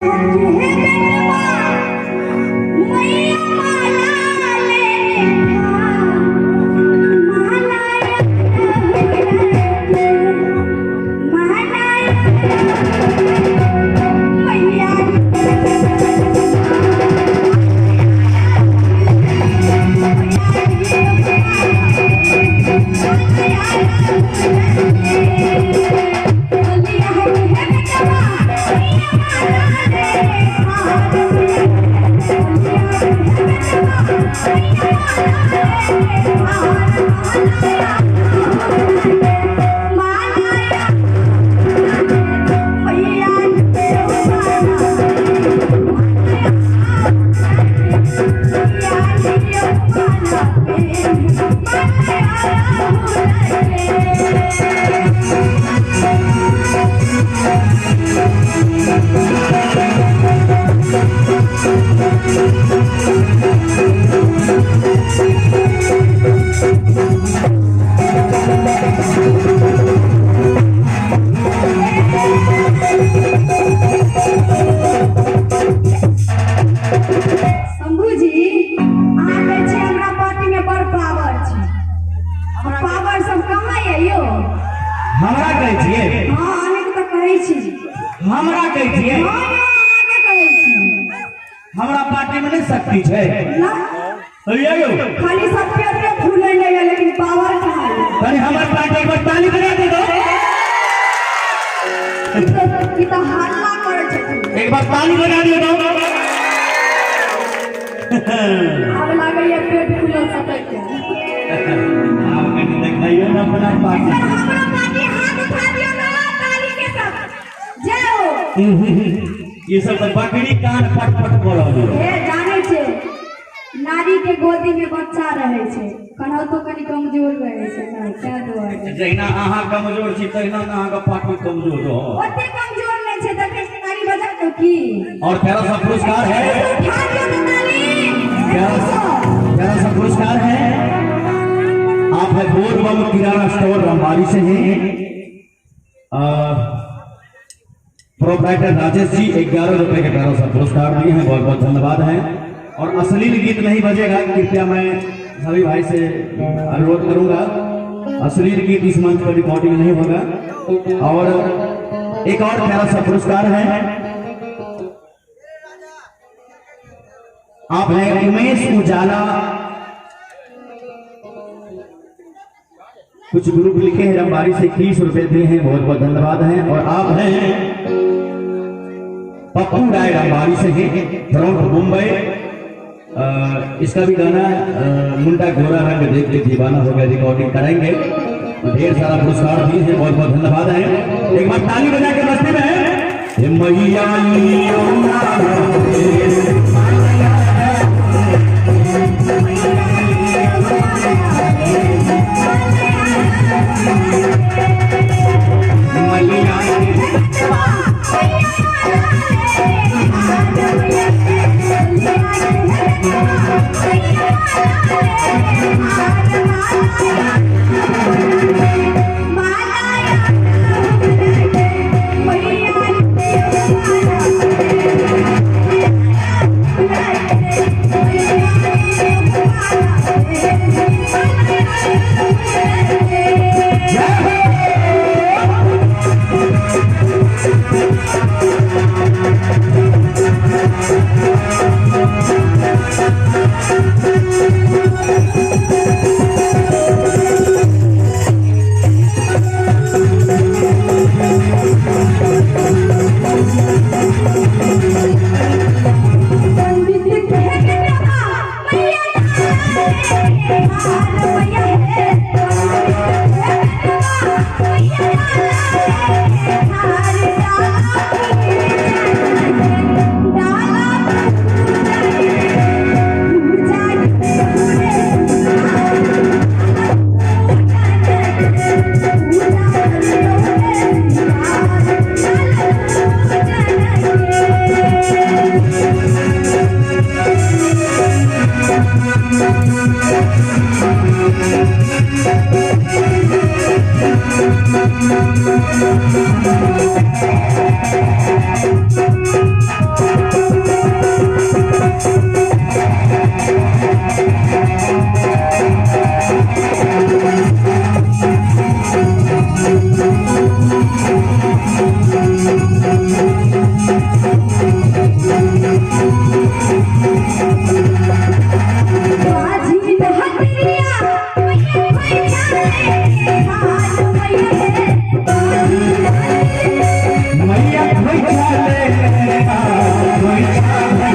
हे बेटवा मैया माला लेने माला माला मैया शंभू जी, अहाँ कहै छी हमरा पार्टी में बड़ पावर छै। पावर सब कहाँ ये यौ? हमरा कहै छियै? हाँ, अहाँके तऽ कहै छी। हमरा कहै छियै? हाँ, अहाँके कहै छी। हमरा पार्टी में नहीं शक्ति छै। ना। यौ खाली सब पेटे फूलै नहीं है, लेकिन पावर कहाँ है? तनी हमर पार्टी एक बार ताली बजा दे दो। ई तऽ हल्ला करै छथिन। एक बार ताली बजा दियो दो। आब लागैया पेट फूलल सटक के। आब कनी देखैयो ना अपना पार्टी। हमरो पार्टी हाथ उठा दियौ ना ताली के साथ। जय हो। ये सब तऽ बकरी कान पट पट कऽ रहल ये। हे जानै छै, नारी के गोदी में बच्चा रहै छै, कन्हतो कनी कमजोर रहै छै ना, तैं दुआरे। जहिना अहाँ कमजोर छी तहिना ने अहाँके पार्टी कमजोर रह। ओते कमजोर नहि छै, देखै छी ताली बजा दो की। और प्यारा सा पुरस्कार है। उठा दियौ ना ताली। प्यारा सा पुरस्कार है। आप है बोल बम किराना स्टोर रंबारी से हैं। प्रोपराइटर राजेश जी 11 रुपए के प्यारा सा पुरस्कार दिए हैं, बहुत बहुत धन्यवाद है। और अश्लील गीत नहीं बजेगा, कृपया मैं सभी भाई से अनुरोध करूंगा, अश्लील गीत इस मंच पर रिकॉर्डिंग नहीं होगा। और एक और प्यारा सा पुरस्कार है। आप हैं उमेश उजाला, कुछ ग्रुप लिखे हैं रंबारी से 21 रुपए दिए हैं, बहुत बहुत धन्यवाद है। और आप हैं पप्पू राय रंबारी से हैं, फ्रंट मुंबई। इसका भी गाना मुंडा गोरा रंग देख के दीवाना हो गया रिकॉर्डिंग करेंगे। ढेर सारा पुरस्कार दिए हैं, बहुत बहुत धन्यवाद है। एक बार ताली बजा के मस्ती में हे मैया। देखा।